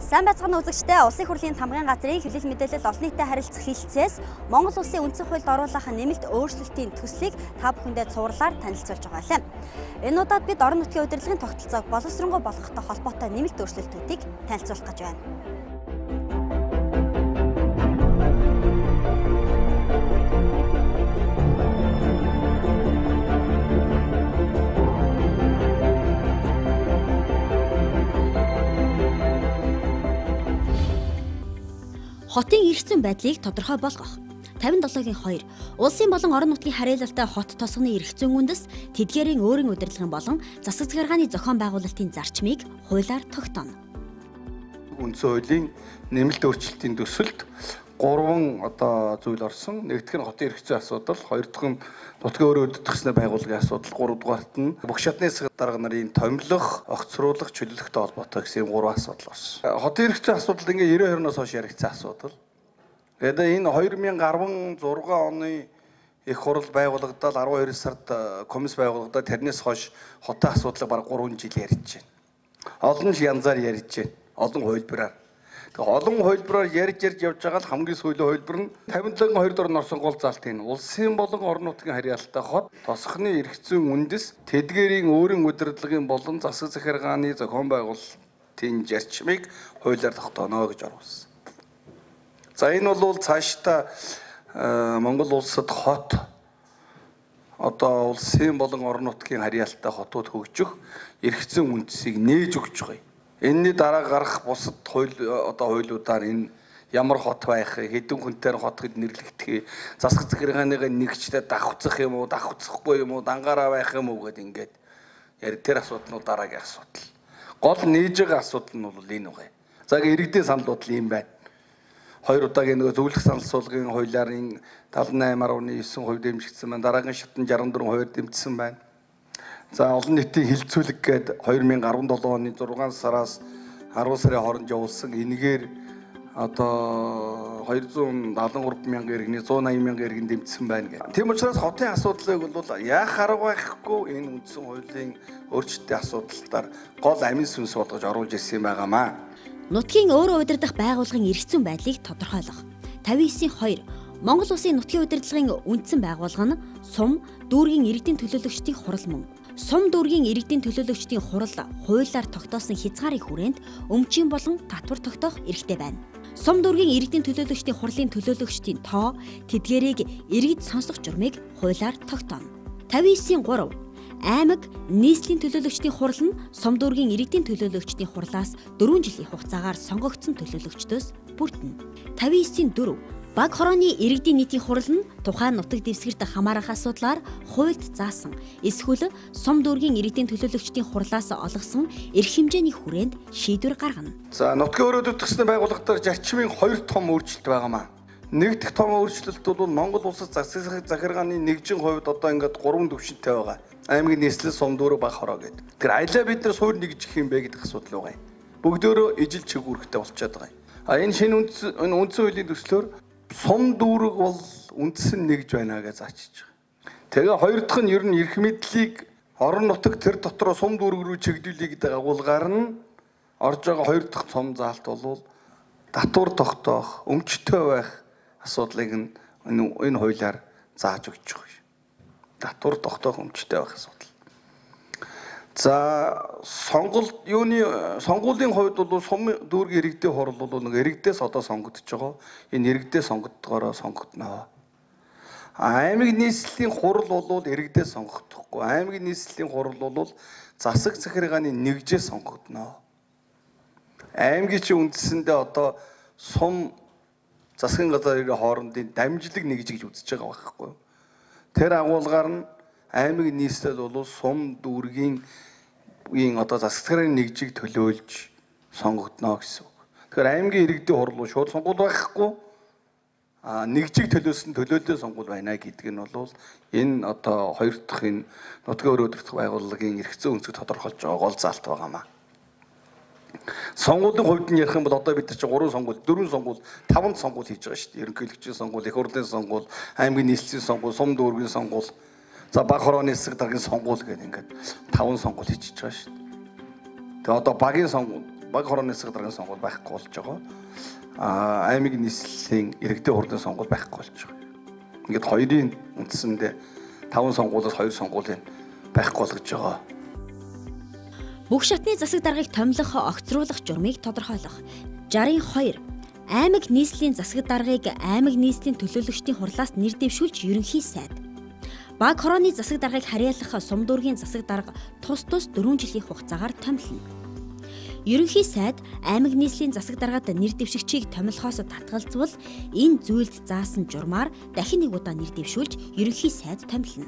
Сайн байцгаана үзэгчдээ, Улсын хурлын тамгын газрын хэвлэл мэдээлэл олон нийтэд харилцах хэлтсээс Монгол Улсын үндсэн хуульд оруулах нэмэлт өөрчлөлтийн төслийг та бүхэндээ цувралаар танилцуулж байгаа юм. Энэ удаад бид орон нутгийн удирдлагын тогтолцоог боловсронгуй болгохтой холбоотой нэмэлт өөрчлөлтүүдийг танилцуулах гэж байна. Хотын эрх зүйн байдлыг тодорхой болгох. 57-гийн 2. Улсын болон орон нутгийн харьяалалтай хот тосгоны эрх зүйн үндэс тэдгээрийн өөрийн удирдлагын болон засаг захиргааны зохион байгуулалтын зарчмыг хуулиар тогтооно. Үндсэн хуулийн нэмэлт өөрчлөлтийн төсөлд 3 одоо зүйл орсон. Нэгдүгээр нь хотын эрх зүйн асуудал, хоёр дахь нь нутгийн өөрөө удирдах байгууллагын асуудал, гуравдугаарт нь бүх шатны засаг дарга нарын томилох, огцруулах, чөлөөлөхтэй холбоотой гэсэн юм 3 асуудал орсон. Хотын эрх зүйн асуудал ингээ 90-20-оос хойш яригдсан асуудал. Тэгээд энэ 2016 оны их хурал байгуулагдаад 12 сард комисс байгуулагдаад тэрнээс хойш хотын асуудлыг бараг 3 жил ярьж байна. Олон янзаар ярьж байна. Олон хувилбараар. Олон хувилбараар ярьж явж байгаа л хамгийн сүүлийн хувилбар нь 57-2 дор орсон гол заалт энэ. Улсын болон орон нутгийн харьяалалтай хот тосгоны эрх зүйн үндэс тэдгээрийн өөрийн удирдлагын болон засаг захиргааны зохион байгуулалтын зарчмыг хуулиар тогтооно гэж оруулсан. За энэ бол цаашдаа Монгол улсад хот одоо улсын болон орон нутгийн харьяалалтай хотууд хөгжих эрх зүйн үндэсийг нээж өгч байгаа юм. Энэний дараа гарах бусад хууль одоо хуулиудаар энэ ямар хот байх, хэдэн хүнтэй хот гэд нэрлэгдэх, засаг захиргааныгаа нэгжтэй давхцах юм уу, давхцахгүй юм уу, дангаараа байх юм уу гэд ингээд яри тэр асуудал нь дараагийн асуудал. Гол нээж байгаа асуудал нь бол энэ үгүй. За иргэдийн санал бодол юм байна. Хоёр удаагийн нөгөө зөвлөх санал суулгын хуулиар энэ 78.9% дэмжигдсэн байна. Дараагийн шатнд 64% дэмжсэн байна. За олон нийтийн хилцүүлэг гээд 2017 оны 6 сараас 10 сарын хооронд явуулсан. Энэгээр одоо 273 мянган иргэний 180 мянган иргэн дэмжсэн байна гэх. Тийм учраас хотын асуудлыг бол яах арга байхгүй энэ үндсэн хуулийн өөрчлөлтийн асуудалтаар гол амин сүнс болгож оруулж ирсэн байгаамаа. Нутгийн өөрөө удирдах байгууллагын эрх зүйн байдлыг тодорхойлох. 59-2. Монгол Улсын нутгийн удирдлагын үндсэн байгууллага нь сум дүүргийн иргэдийн төлөөлөгчдийн хурал мөн. Сум дүүргийн иргэдийн төлөөлөгчдийн хурал хуулиар тогтоосон хязгаарын хүрээнд өмчийн болон татвар тогтоох эрхтэй байна. Сум дүүргийн иргэдийн төлөөлөгчдийн хурлын төлөөлөгчдийн тоо тэдгээрийг иргэд сонсох журмыг хуулиар тогтооно. 59-3. Аймаг нийслэлийн төлөөлөгчдийн хурал нь сум дүүргийн иргэдийн төлөөлөгчдийн хурлаас 4 жилийн хугацаагаар сонгогдсон төлөөлөгчдөөс бүрдэнэ. 59-4. Баг хорооны иргэдийн нийтийн хурал нь тухайн нутаг дэвсгэрт хамаарах асуудлаар хуульд заасан эсвэл сум дүүргийн иргэдийн төлөөлөгчдийн хурлаас олгосон эрх хэмжээний хүрээнд шийдвэр гаргана. За нутгийн өөрөө удирдах байгууллага дээр зарчмын 2 том өөрчлөлт байгаамаа. Нэг дэх том өөрчлөлт бол Монгол улсад засаг захиргааны нэгжийн хувьд одоо ингээд 3 төвшөнтэй байгаа. Аймгийн нийслэл, сум дүүрэг, баг хороо гэдэг. Тэгэхээр алиа бид нар суур нэгжих юм бэ гэдэг асуудал байгаа юм. Бүгдөөрөө ижил чиг үүрэгтэй болчиход байгаа юм. А энэ шинэ үндсэн хуулийн төслөөр сум дүүрэг бол үндсэн нэгж байна гэж заачиж байгаа. Тэгээ хоёр дахь нь ер нь эрх мэдлийг орон нутаг тэр дотроо сум дүүрэг рүү чиглүүлэе гэдэг агуулгаар нь орж байгаа хоёр дахь том заалт бол татвар тогтоох, өмчтэй байх асуудлыг нь энэ хуулиар зааж өгч байгаа юм. Татвар тогтоох, өмчтэй байх асуудал. За сонголт юуны сонгуулийн хувьд бол сум дүүргийн иргэдийн хурал бол нэг иргэдээс одоо сонгогдож байгаа. Энэ иргэдээс сонгогддогоороо сонгогдно. Аймаг нийслэлийн хурал бол иргэдээс сонгогдохгүй. Аймаг нийслэлийн хурал бол засаг захиргааны нэгжээс сонгогдно. Аймгийн чи үндсэндээ одоо сум засгийн газрын хоорондын дамжлаг нэгж гэж үзэж байгаа байхгүй. Тэр агуулгаар нь аймаг нийслэл бол сум дүүргийн одоо засаг захиргааны нэгжийг төлөөлж сонгогдно гэсэн үг. Тэгэхээр аймгийн иргэдийн хурал шууд сонгуул байхгүй. А нэгжийг төлөөсөн төлөөллийн сонгуул байна гэдэг нь бол энэ одоо хоёр дахь энэ нутгийн өөрөө удирдах байгууллагын эрх зүйн өнцөг тодорхойлж байгаа гол заалт байгаамаа. Сонгуулийн хувьд нь ярих юм бол одоо бид нар чинь 3 сонгуул, 4 сонгуул, 5 сонгуул хийж байгаа шүү дээ. Ерөнхийлөгчийн сонгуул, их хурлын сонгуул, аймгийн нийслэлийн сонгуул, сум дүүргийн сонгуул, за баг хорооны засаг даргын сонгуул гэдэг ингээд 5 сонгуул хийж байгаа шүү дээ. Тэгээ одоо багийн сонгуул Баг хорооны засаг даргын сонгуул байхгүй болж байгаа. Аймаг нийслэлийн иргэдийн хурлын сонгуул байхгүй болж байгаа. Ингээд хоёрын үндсэндээ 5 сонгуулиас 2 сонгуулийн байхгүй болгож байгаа. Бүх шатны засаг даргыг томилох, огцруулах журмыг тодорхойлох. 62. Аймаг нийслэлийн засаг даргыг аймаг нийслэлийн төлөөлөгчдийн хурлаас нэр дэвшүүлж ерөнхий сайд. Баг хорооны засаг даргыг харьяалах сум дүүргийн засаг дарга тус тус 4 жилийн хугацаагаар томилно. Ерөнхий сайд аймаг нийслэлийн засаг даргад нэр дэвшигчийг томилохоос татгалзвал энэ зүйлд заасан журмаар дахин нэг удаа нэр дэвшүүлж ерөнхий сайд томилно.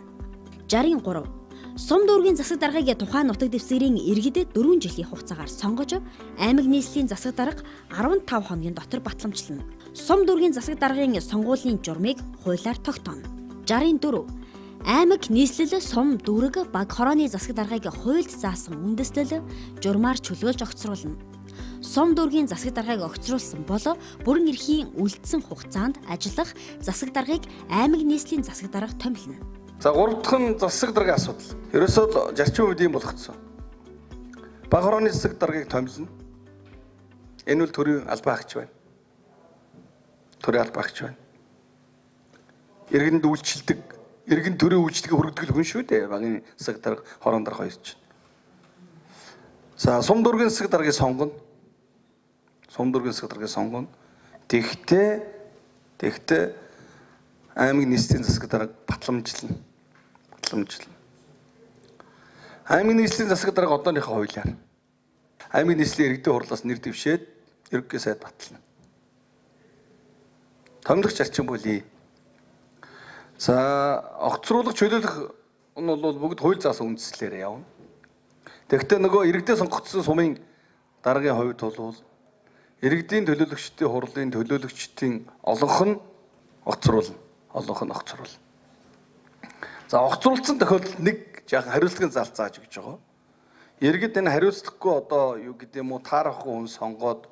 63. Сум дүүргийн засаг даргыг тухайн нутаг дэвсгэрийн иргэд 4 жилийн хугацаагаар сонгож аймаг нийслэлийн засаг дарга 15 хоногийн дотор батламжлана. Сум дүүргийн засаг даргын сонгуулийн журмыг хуулиар тогтооно. 64. Аймаг нийслэл сум дүүрэг баг хорооны засаг даргыг хуульд заасан үндэслэл журмаар чөлөөлж огцруулна. Сум дүүргийн засаг даргыг огцруулсан бол бүрэн эрхийн үлдсэн хугацаанд ажиллах засаг даргыг аймаг нийслэлийн засаг дарга томилно. За 3 дахь нь засаг даргын асуудал. Ерөөсөө л зарчим үед юм болгоцсон. Баг хорооны засаг даргыг томилно. Энэ бол төрийн албан хаагч байна. Төрийн албан хаагч байна. Иргэнд үйлчилдэг, иргэн төрийн үйлчлэгээ хүргэдэг хүн шүү дээ. Багийн засаг дарга, хорон дарга хоёр чинь. За сум дүүргийн засаг даргыг сонгоно. Сум дүүргийн засаг даргыг сонгоно. Тэгтээ аймаг нийслэлийн засаг дарга батламжлана. Аймаг нийслэлийн засаг дарга одооныхоо хуулиар аймаг нийслэлийн иргэдийн хурлаас нэр дэвшээд ерөнхий сайд батлана. Томилогч зарчим бүлий. За огцруулах, чөлөөлөх нь бол бүгд хууль заасан үндслээр явна. Тэгэхдээ нөгөө иргэдээ сонгогдсон сумын даргын хувьд бол иргэдийн төлөөлөгчдийн хурлын төлөөлөгчдийн олонх нь огцруулна. Олонх нь огцруулна. За огцруулсан тохиолдолд нэг жаахан хариуцлагын зал зааж өгч байгаа. Иргэд энэ хариуцлагагүй одоо юу гэдэг юм уу таарахгүй хүн сонгоод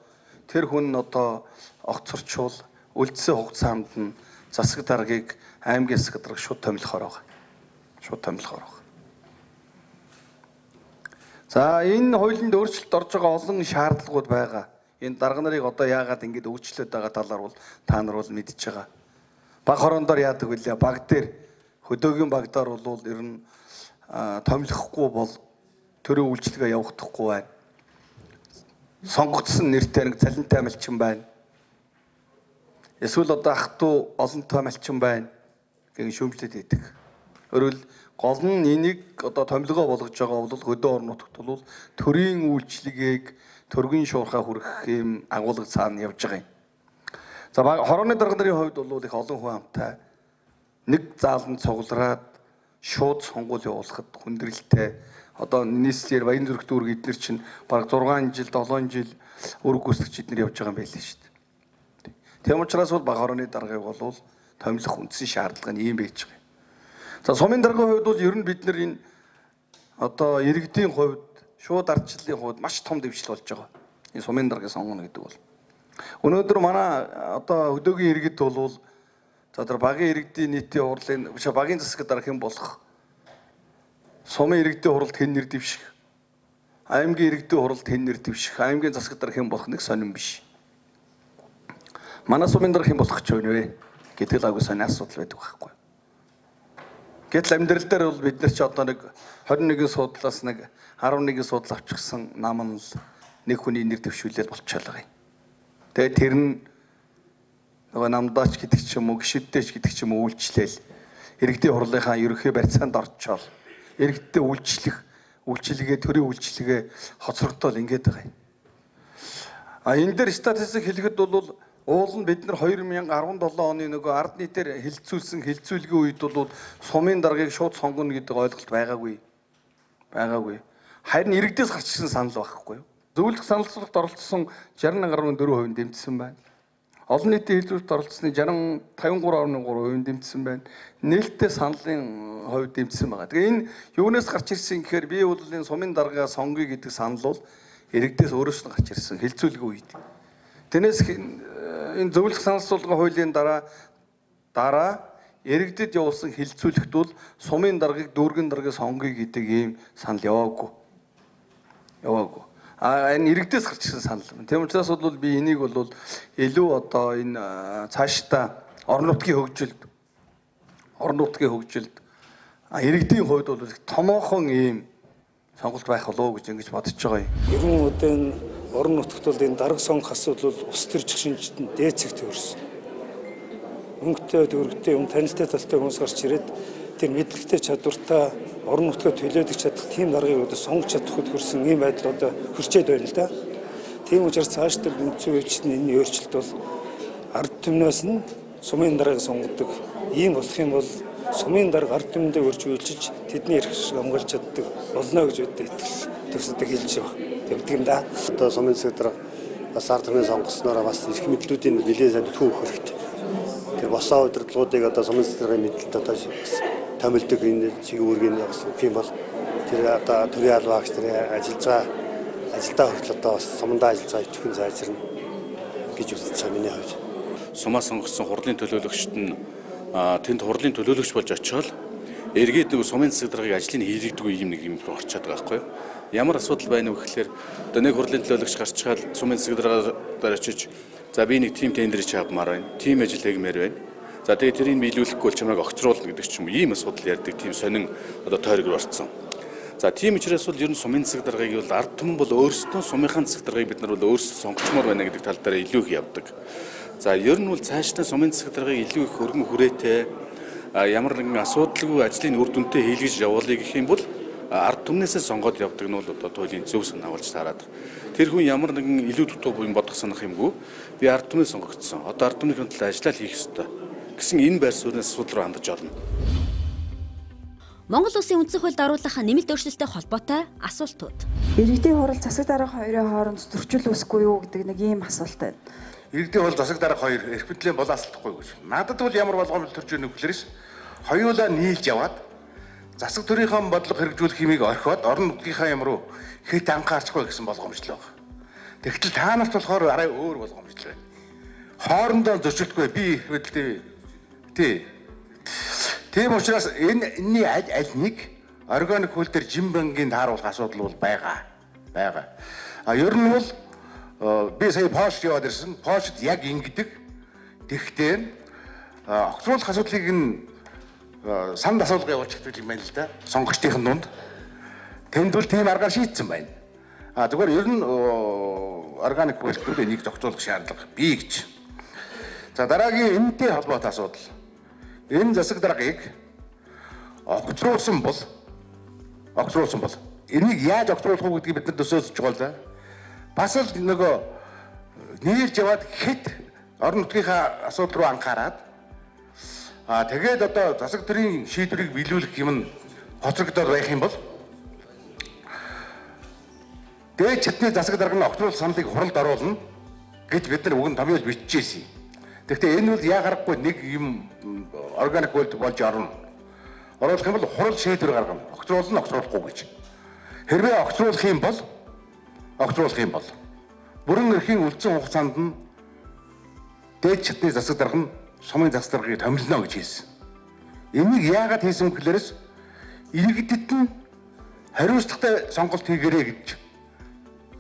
тэр хүн нь одоо огцорчвол үлдсэн хугацаанд нь засаг даргыг аймгийн засаг дарга шууд томилохоор байгаа. Шууд томилохоор байгаа. За энэ хуулинд өөрчлөлт орж байгаа олон шаардлагууд байгаа. Энэ дарга нарыг одоо яагаад ингэж өөрчлөөд байгаа талаар бол та нар бол мэдж байгаа. Баг хороондоор яадаг вүлээ? Баг дээр хөдөөгийн багдаар бол ер нь томилохгүй бол төрийн үйлчилгээ явагдахгүй байна. Сонгогдсон нэртэй нэг цалинтай малчин байна. Эсвэл одоо ах トゥ олонтой малчин байна гэн шүүмжлээд байдаг. Өөрөөр гол нь энийг одоо томилгоо болгож байгаа бол хөдөө орон нутагт бол төрийн үйлчилгээг төргийн шуурхаа хүргэх юм агуулга цаана явж байгаа юм. За хорооны дарга нарын хувьд бол их олон хүн амтай нэг зааланд цуглараад шууд сонгуул явуулахад хүндрэлтэй. Одоо нийслэлээр Баян зүрх дүүрэг эднэр чинь бараг 6 жил 7 жил үүрэг гүйцэтгэгч эднэр явж байгаа юм байлээ шүү дээ. Тийм учраас бол баг хорооны даргаыг бол томилох үндсэн шаардлага нь ийм байж байгаа юм. За сумын даргын хувьд бол ер нь бид нар энэ одоо иргэдийн хувьд шууд ардчлалын хувьд маш том дэвшил болж байгаа. Энэ сумын даргыг сонгоно гэдэг бол. Өнөөдөр манай одоо хөдөөгийн иргэд бол за тэр багийн иргэдийн нийтийн хурлын биш багийн засаг дарга хэн болох, сумын иргэдийн хуралд хэн нэр дэвших, аймгийн иргэдийн хуралд хэн нэр дэвших, аймгийн засаг дарга хэн болох нэг сонирн биш. Манай сумын дарга хэн болох ч вэ гэдэг л агуу сонин асуудал байдаг байхгүй. Гэтэл амьдрал дээр бол бид нар ч одоо нэг 21 суудлаас нэг 11 суудлал авчихсан нам нь л нэг хүний нэр дэвшүүлэл болчихлоо юм. Тэгээд тэр нь нөгөө намдаач гэдэг ч юм уу, гişүдтэйч гэдэг ч юм уу үйлчлээл иргэдийн хурлынхаа ерөнхий барьцаанд орчоол иргэдтэй үйлчлэх, үйлчилгээ, төрийн үйлчилгээ хоцрогдоол ингээд байгаа юм. А энэ дээр статистик хэлэхэд бол уул нь бид нар 2017 оны нөгөө ард нийтээр хилцүүлсэн хилцүүлгийн үед бол сумын даргаыг шууд сонгоно гэдэг ойлголт байгаагүй. Байгаагүй. Харин иргэдээс гарч ирсэн санал байхгүй юу? Зөвлөх санал зүйн оролцсон 61.4% дэмжсэн байна. Олон нийтийн хилцүүлэлт оролцсны 53.3% дэмжсэн байна. Нээлттэй саналын хувь дэмжсэн байгаа. Тэгээ энэ юунаас гарч ирсэн гэхээр би бол энэ сумын даргаа сонгоё гэдэг санал бол иргэдээс өөрөөс нь гарч ирсэн хилцүүлгийн үед. Тэрнээс энэ зөвлөх санал суулгын хуулийн дараа иргэдэд явуулсан хилцүүлэхт бол сумын даргаыг дүүргэн даргаыг сонгоё гэдэг ийм санал яваагүй. А энэ иргэдээс гарч ирсэн санал. Тийм учраас бол би энийг бол илүү одоо энэ цаашдаа орон нутгийн хөгжилд иргэдийн хувьд бол их томоохон ийм сонголт байх болов уу гэж ингэж бодож байгаа юм. Ерөн одоо энэ орон нутагт бол энэ дарга сонгох асуудал бол улс төрчих шинжтэнд дээд зэгт өрсөн. Өнгөтэй, төгрөгтэй, юм танилтай талтай хүмүүс гарч ирээд тэр мэдлэгтэй, чадвартай орон нутгаа төлөөдөг чадах тийм даргаыг одоо сонгож чадах хөрсөн ийм байдал одоо хөрчээд байна л да. Тийм учраас цаашдаа үндсэн хуульчид энэ өөрчлөлт бол ард түмнээс нь сумын даргаыг сонгодог. Ийм болох юм бол сумын дарга ард түмэндээ өрж үйлчилж тэдний эрх ашиг хамгаалж чаддаг болно гэж бид итгэл төсөдөг хэлж байгаа. Юм да. Одоо сумын засаг дарга бас ард түмний сонгоснороо бас эрх мэдлүүдийн нэлээд сайн түн өгөх хэрэгтэй. Тэр босоо удирдлагуудыг одоо сумын засаг даргын мэдлэлд одоо томилдог энэ чиг үүргийг бас өгөх юм бол тэр одоо төрийн албан агч нарын ажиллаж байгаа ажилдаа хүртэл одоо бас сумандаа ажиллаж байгаа идэвхэн сайжирна гэж үзэж байгаа миний хувьд. Сумаа сонгосон хурлын төлөөлөгчд нь тэнд хурлын төлөөлөгч болж очиод эргээд нэг сумын засаг даргын ажлыг хийлэгдэггүй юм нэг юм руу орчоод байгаа байхгүй юу? Ямар асуудал байна вэ гэхлээр одоо нэг хурлын төлөөлөгч гарчхаад сумын засаг даргаар очиж за би нэг тим тендер чавмаар байна. Тим ажил хиймээр байна. За тэгээ тэрийг биелүүлэхгүй бол чамайг огцруулна гэдэг ч юм уу ийм асуудал ярьдаг тийм сонин одоо тойрог руу орцсон. За тийм учраас бол ер нь сумын засаг даргыг бол ард түмэн бол өөрсдөө сумынхаа засаг даргыг бид нар бол өөрсдөө сонгочмоор байна гэдэг тал дээр илүү их явдаг. За ер нь бол цаашдаа сумын засаг даргыг илүү их өргөн хүрээтэй ямар нэгэн асуудалгүй ажлын үр дүнтэй хийлгэж явуулъя гэх юм бол ард түмнээсээ сонгоод явдаг нь бол одоо туйлын зөв санаа болж таарад. Тэр хүн ямар нэгэн илүү дутуу юм бодох санах юмгүй. Би ард түмнээ сонгогдсон. Одоо ард түмнийхэн төлөө ажиллаа хийх ёстой гэсэн энэ байр сууриас асуудал руу хандаж орно. Монгол Улсын үндсэн хуульд оруулах нэмэлт өөрчлөлттэй холбоотой асуултууд. Иргэдийн хурал засаг дарга хоёрын хооронд зөрчил үүсэхгүй юу гэдэг нэг ийм асуулт байна. Иргэдийн хурал засаг дарга хоёр эрх мэдлийн булаацалдахгүй гэж. Надад бол ямар болгоомжтой төрж өгнө гэхлээрс хоёулаа нийлж яваад засаг төрийнхөө бодлого хэрэгжүүлэх хэмийг орхиод орон нутгийнхаа юм руу хэд анхаарчихгүй гэсэн болгоомжлол байна. Тэгтэл та нарт болохоор арай өөр болгоомжлол байна. Хоорондоо зөрчилдөхгүй би эрх мэдэлтэй. Тий. Тийм учраас энэ энэний аль нэг органик хууль дээр жин бангийн тааруулах асуудал бол байгаа. А ер нь бол би сая Польшд яваад ирсэн. Польшд яг ингэдэг. Тэгвэл огцруулах асуудлыг нь санд асуулга явуулчихдаг юм байна л да. Сонгогчдын дунд. Тэнд бол тийм аргаар шийдсэн байна. А зүгээр ер нь органик хууль дээр энийг зохицуулах шаардлага бий гэж. За дараагийн энэтэй холбоотой асуудал. Энэ засаг даргаыг огцруулсан бол энийг яаж огцруулах уу гэдгийг бид нар төсөөсөж байгаа л да. Бас л нөгөө нийлж яваад хэд орон нутгийнхаа асуудал руу анхаарад тэгээд одоо засаг төрийн шийдвэрийг биелүүлэх юм нь хоцрогдоод байх юм бол дээд чатны засаг дарга нь огцруулах саналыг хуралд оруулна гэж бид нар уг нь томьёолж бичижсэн юм. Тэгэхдээ энэ бол яа гарахгүй нэг юм органик хууль болж орно. Оруулах юм бол хурал шийдвэр гаргана. Огцруулна, огцруулахгүй гэж. Хэрвээ огцруулах юм бол бүрэн эрхийн үлдсэн хугацаанд нь дээд чатны засаг дарга нь сумын засаг даргаыг томилно гэж хэлсэн. Энийг яагаад хийсэн гэхлээрс иргэдэд нь хариуцлагатай сонголт хийгэрэй гэж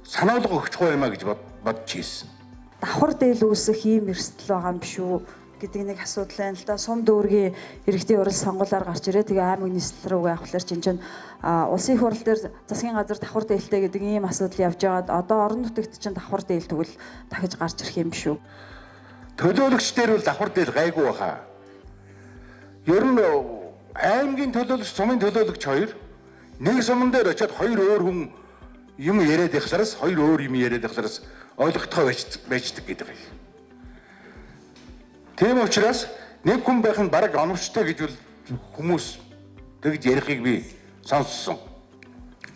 сануулга өгч байгаа юм а гэж бодож хийсэн. Давхар дээл үүсэх ийм эрсдэл байгаа юм биш үү гэдэг нэг асуудал байна л да. Сум дүүргийн иргэдийн хурал сонгуулиар гарч ирээ. Тэгээ аймаг нийслэл рүүгээ авахлаар чинь улсын их хурал дээр засгийн газар давхар дээлтэй гэдэг ийм асуудал явж байгаад одоо орон нутагт чинь давхар дээл тэгвэл дахиж гарч ирэх юм биш үү? Төлөөлөгч дээр бол давхар дээл гайгүй баха. Ер нь аймгийн төлөөлөгч, сумын төлөөлөгч хоёр нэг суман дээр очиад хоёр өөр хүн юм яриад байхлаараас хоёр өөр юм яриад байхлаараас ойлгохдохоо байждаг гэдэг юм. Тийм учраас нэг хүн байх нь бараг оновчтой гэж бол хүмүүс тэгж ярихыг би сонссон.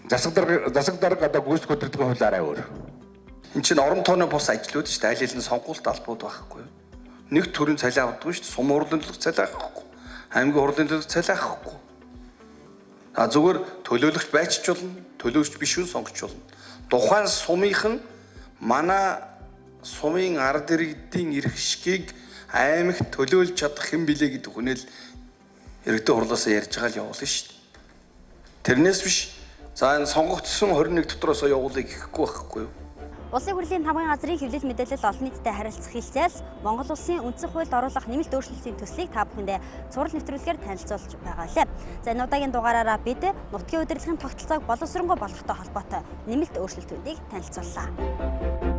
Засаг дарга одоо гүйцэтгэх удирдлагын хууль арай өөр. Энд чинь орон тооны бус ажлууд шүү дээ. Аль хэдийн сонгуульт албууд байхгүй. Нэг төрийн цалин авдаггүй шүү дээ. Сум хурлын төлөх цалин авахгүй. Аймгийн хурлын төлөх цалин авахгүй. А зүгээр төлөөлөгч байж ч болно, төлөөлөгч биш үү сонгоч болно. Тухайн сумынхан манай сумын ард иргэдийн эрх ашгийг аймагт төлөөлж чадах хэн билээ гэдэг хүнэл иргэдийн хурлаасаа ярьж байгаа л явуулна шүү дээ. Тэрнээс биш За энэ сонгогдсон 21 дотроосоо явуулъя гэхгүй байхгүй юу? Улсын хурлын хамгаан газрын хэвлэл мэдээлэл олон нийтэд харилцах хэлцээл Монгол улсын үндсэн хуульд оруулах нэмэлт өөрчлөлтийн төслийг та бүхэндээ цуврал нэвтрүүлгээр танилцуулж байгаа лээ. За энэ удаагийн дугаараараа бид нутгийн удирдлагын тогтолцоог боловсронгуй болгохтой холбоотой нэмэлт өөрчлөлтүүдийг танилцууллаа.